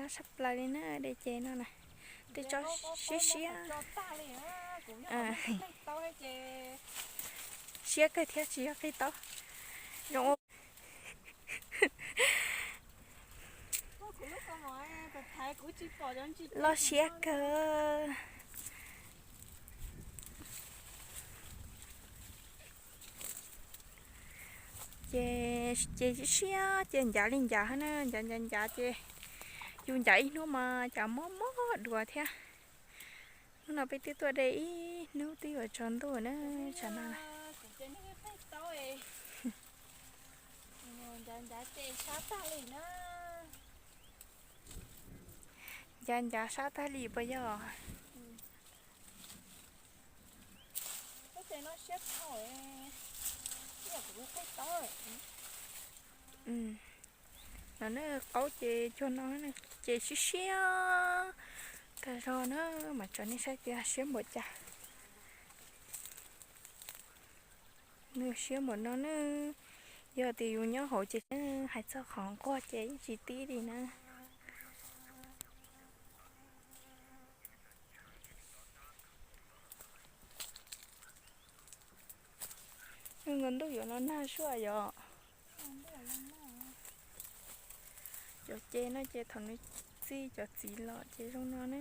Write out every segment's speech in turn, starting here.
Tsob sab plaws li na, dej ces no na, tej tsob siab siab. Siab kawg thiab tsis yog qig taub. Zoo ua loj siab kawg. Ces ces siab siab ces ncav li ncav na, ncav ncav ncav ces yus ncav ib hnub mas cas mob mob dua thiab. Hnub no peb twb tuaj de ib hnub twb yuav tsaus ntuj na, tsam no. Ncav ncav sab tag li puas yog? No na, qaub ces cuag no, ces siab siab tag zog na, mas tso nej saib tias siab npaum cas. Nws siab npaum no na, yog tias yus nyob hauv ces hais txog qhov nquag ces yeej tsis tib li na. Nws ntuj yuav los nag zuaj yom. Cov ce no ces thaum nws txij cov txiv los ces zoo no ne.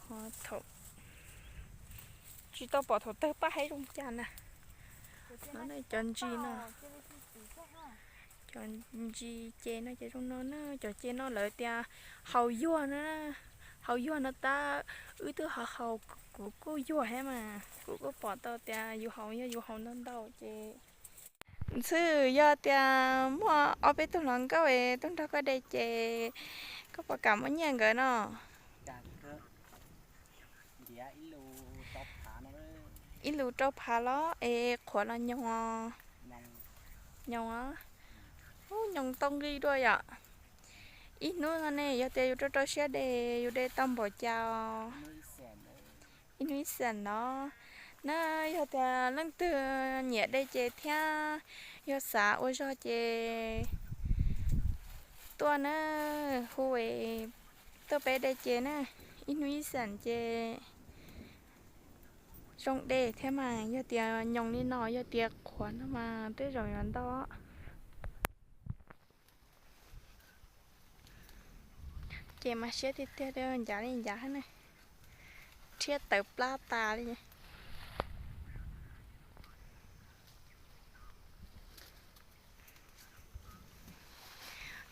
Ho thaum tsis tau pom thaum tawg paj haib zoo cas na. No ne cov ntsis no, cov ntsis ce no ces zoo no na. Cov ce no lawv tias haus yuag na, haus yuag no tab wb twb haus haus, kuv kuj yuag thiab mas kuv kuj pom tau tias yus haus, yog yus haus ntau ntau ces. Ntxhw, yog tias muaj ob peb tug hluas nkauj es tuaj nrog koj de ces koj puas kam muab nyiaj nkawd no? Ib lus rau phav los es qhuav los nyoos? Nyoos os. Ub, nyoos tau nqi dua yom. Ib hnub no ne yog tias yus rau rau siab de, yus de tau npaum cas? Ib hnub ib xees no na. Yog tias leej twg nyiam de ces thiab yog xav ua zog ces tuaj na, hu es tuaj peb de ces na. Ib hnub ib xees ces zoo de thiab mas, yog tias nyoos li no, yog tias qhuav no mas tej zaum yuav ntau. Ces mas siab tiag tiag li, ncav li ncav na, rhiab tawv plab tas li.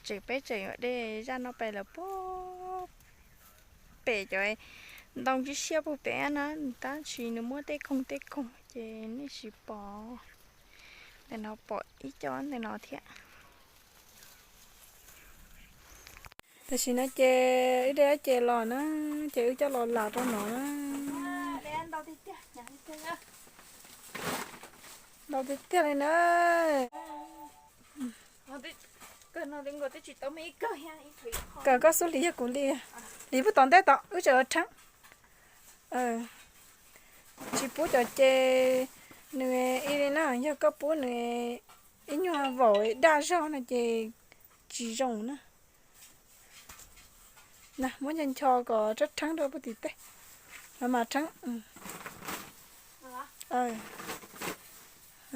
Tseem peb tseem yuav de zaj no pem lawm puag pem cov ntoo siab siab puag pem na, tab sis nws muab tej koog tej koog ces nej tsis pom. Ntawm no pom ib co ntawm no thiab. Tam sim no ces wb de ces los na, ces wb coj los lam rau no na. Ntau tiag tiag li na. Kawm koj xub hlis yog kuv li, hlis puag tom ntej tod wb tseem ua rheeb. Tsis pub cov ces nws ib li na, yog koj pub nws ib nyuag vaum daj zog no ces tsis zoo na. Na muab ncho ncho kom rheeb rheeb rau puag tim tej. Mas rheeb,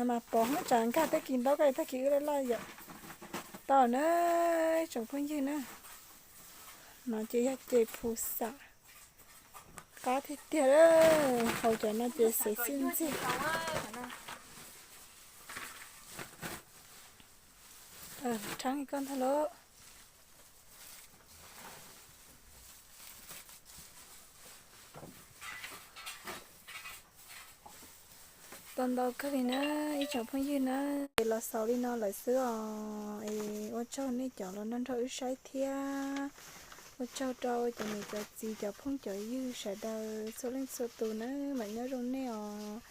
mas pov hab tsam nkag tag kis ntaub koj tag kis wb laj laj yom. Tau na, tsoom phooj ywg na. No ces yog ces phu xam, qab tiag tiag, haus cov no ces xev xwb ntxiag. Rheeb koj ntag lauj. Tau ntau kawg li na, ib tsoom phooj ywg na. Es los xaus li no lawm xwb os. Es ua tsaug nej cov los nrog nrog wb saib thiab. Ua tsaug rau cov niam cov txiv cov phooj cov ywg sawv daws txhua leej txhua tus na, mam nyob zoo nej os.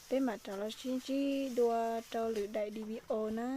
Peb mam rov los sib ntsib dua rau lwm daim video na.